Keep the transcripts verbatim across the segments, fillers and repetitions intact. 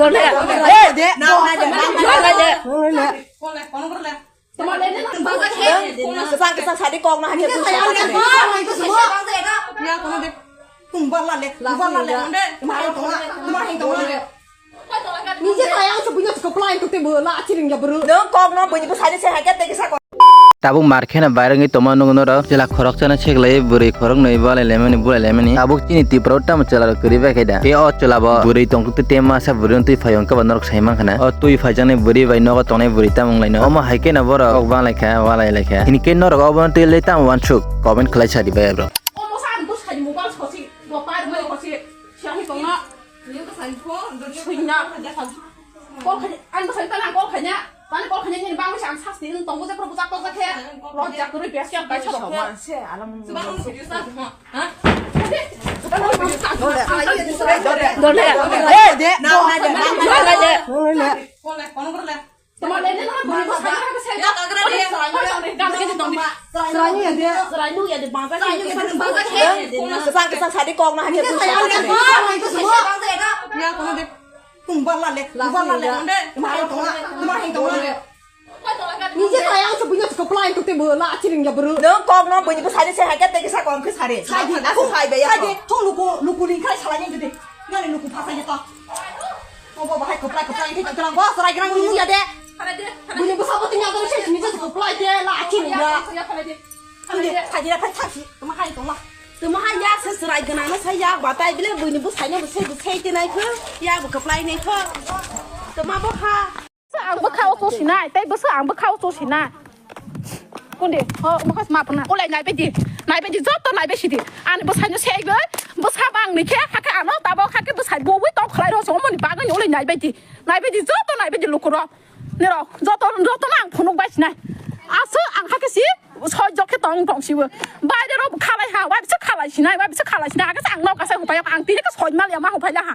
Dole. Eh, de. Nang nai de, nang nai de. Nang nai de. Kole, kono kole. Kwchang kwchang sadi kok no hake bui saka sadi. Ya, kono de. Tumbar la le, tumbar la le. Tumbar la le. Nije saya ang sebunya cukup lain tuh timbul lah, ciring ya beru. Nang kok no bui bui sadi se hake te kisa kok. Tabuk mar kheno bairwngwi tongma nukgo norok. Chwla khoroksa no seklai bwrwi khoroknwi balai laimani bulai laimani. Tabuk chini Tripura o tamo chwla rok kwrwi bai khe da. Tei o chwla bo bwrwi tongthok tei masa bwrwi no twi phai hwnkhe ba norok sai mankha na. O twi phaijaknai bwrwi bai nogo tongnai bwrwi tamo wnglaino. Omo hai kheno borok kok balai kha, walai lai kha. Hinkhe norok obo no twi le tamo wansuk? Comment khlai sadi bai bro. Omo sa ang bwsai mobile sosi, bo par mani sosi, siang tongna. Swina. Kol khaina, ang bwsai tala ang kol khaina. Tani kol khaina nini bangwi ang sasti wng tongo je probo jak tok khe. Lojja kwrwi bes yang bai chalo. Dole. Eh, de. Dole. Dole. Tama le ne na bui ko sai ka sai. Ya ka gra de. Ka ke tong. Srani ya de. Srani ya de bangsa. Sang sang sadi kok na hanya. Ya kono de. Tumbar la le. Tumbar la le. Tuma hai tong la. Tuma hai tong la. Nije saya ang sebunya cukup lain tuh timbul lah, ciring ya beru. Nang kok no bui bui sadi se hake te kisa kom ke sare. Sadi. Aku hai be ya. Sadi. Thong luku luku lingkai salai ni de. Ngani luku phasa ya to. Obo bahai kwplai kwplai wngkhe kwrang bo chwrai kwrang nung ya de. Buini bwsa bo tini adoro se sini je kwplai de la achi nung ya. Ande sajira phai thangsi tuma hai tongma. Tuma hai ya se chwrai gwnang no sai ya batai bile buini bwsai no bwsai bwsai te nai kho ya bo kwplai nai kho. Tuma bo kha. Ang bwkha o chosinai tei bwsa ang bwkha o chosinai. Kundi, ho, mokos ma puna. Ulai nai bedi, nai bedi, joto nai bedi sidi. Ani bwsai no sei goi, bwsa bang ni khe, hake ano tabo hake bwsai bo wi tong khlai ro so moni bagwi ulai nai bedi. Nai bedi, joto nai bedi lukuro. Nero, joto, joto nang phunuk bai sinai. Aso ang hake si, soi jok khe tong tong sibo. Baire ro khalai ha, wai se khalai sinai, wai se khalai sinai. Hake ang nok asa hupai ang tini ka soi mal ya ma hupai la ha.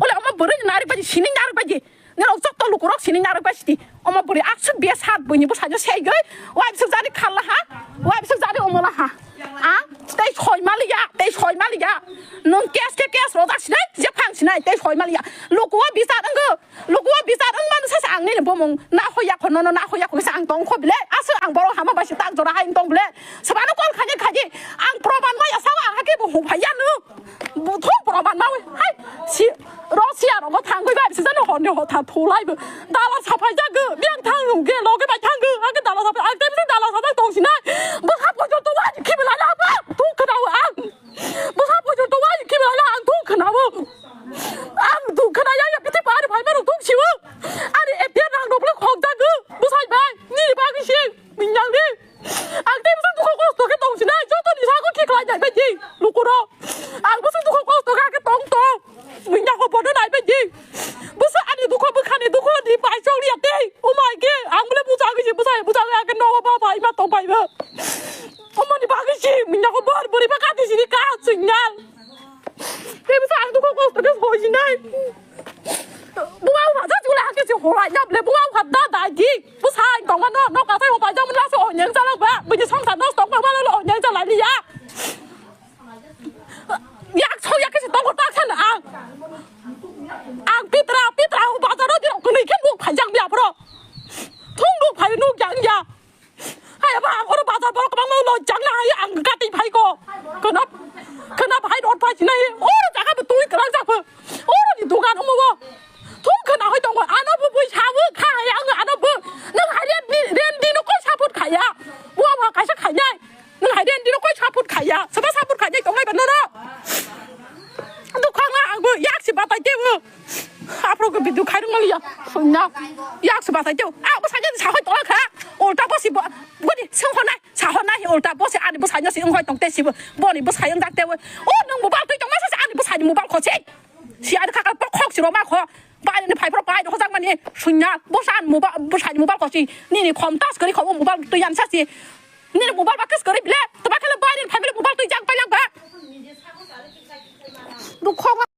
Ulai omo bwrwi nari bedi, sini nari bedi. Norok joto lukurok sini narwk bai sidi. Omo bwrwi aswk bia sat buini bwsaino seigwi. Wai bwswk jani khalla ha. Wai bwswk jani omola ha. Ang tei soi maliya, tei soi maliya. Nwng kes khe kes rojak sinai, jephang sinai, tei soi maliya. Lukuo bichar wngkho. Lukuo bichar wngmano sasa ang nini bumung. Na hoya kho, nono na hoya kho kisa ang tong kho bile. Aswk ang borok hama bai se tak jora hai tong bile. Swbano call khaidi khaidi. Ang proman maya sao ang hakhe bo hung phaiya nwng. Buthung proman mawi. Hai, si, Russia rogo thangwi bai, sijano honni hotha thulai bo. Dala saphai jago, biang thang ge, loge bai thang ge, age dala saphai, ang temni dala saphai tong sinai. Bwkha poito to wai khibi lai la ba, tu khna ang. Bwkha poito to wai khibi lai la ang, tu khna bo. Ang tu khna ya, ya, piti pari phai maro tu siwo. Ari etiar rang doble khok jago, bwsai bai, ni bagi si, minyang ni. Ang tei bwswk dukho kosto khe tong sinai, joto ni sago khe khlai nai bai di, lukurok. Ang bwswk dukho kosto kha khe tong tong. Minya ko bono nai bai di. Bwswk ani dukho bwkhani dukho ni bai chong ya tei. Umai khe ang bole bujagwi si bwsai bujagwi ang khe nogo ba bai ma tong bai ba. Omoni bagwi si minya ko bor buri ba kati sini ka signal. Tei bwswk ang dukho kosto khe soi sinai. Bunga uha ja chula hake se horai na ble bunga uha da da gi. Bwsai tongma no no kasai uha ja mula se onyang jalak ba. Bini songsa no tongma ba lo onyang jalak liya. Yak so yak se tongko tak san ang. Ang pitra pitra u bazaro di kuni khe nuk phajak biya bro. Thung nuk phai nuk yang ya. Hai ba ang oro bazar borok kwbangma ulo jangna hai ang gati phai ko. Kena kena phai rot phai sinai oro jaga bo twi kwrang jak pho. Oro ni dogan omo bo. Thung kena hoi tongo ano bo bui sabu kha hai ang ano bo. Nang hai ren di ren di no koi support khaya. Bo ma kaisa khainai. Nang hai ren di no koi support khaya. Saba support khainai tongai ba nono. Dukhang ang bo yak si batai te bo. Aphuru khe video khairok maliya. Suina. Yak se batai teo. Ah, bwsai ni sahoi tola kha. Ulta bosi bo. Boni song honai. Sahonai ulta bosi ani bwsai no si ong hoi tong te sibo. Boni bwsai ong dak teo. O nung mobile twi tong masa ani bwsai ni mobile kho se. Si ani khakal pok khok si roma kho. Bai ni phai pro bai no hojak mani. Suina. Bwsai ani mobile bwsai ni mobile kho si. Nini khom tas kari khom mobile twi yan sa si. Nini mobile ba kas kari bile. Tobakhe le bai ni phai bile mobile twi jak bai lak ba. Dukhok.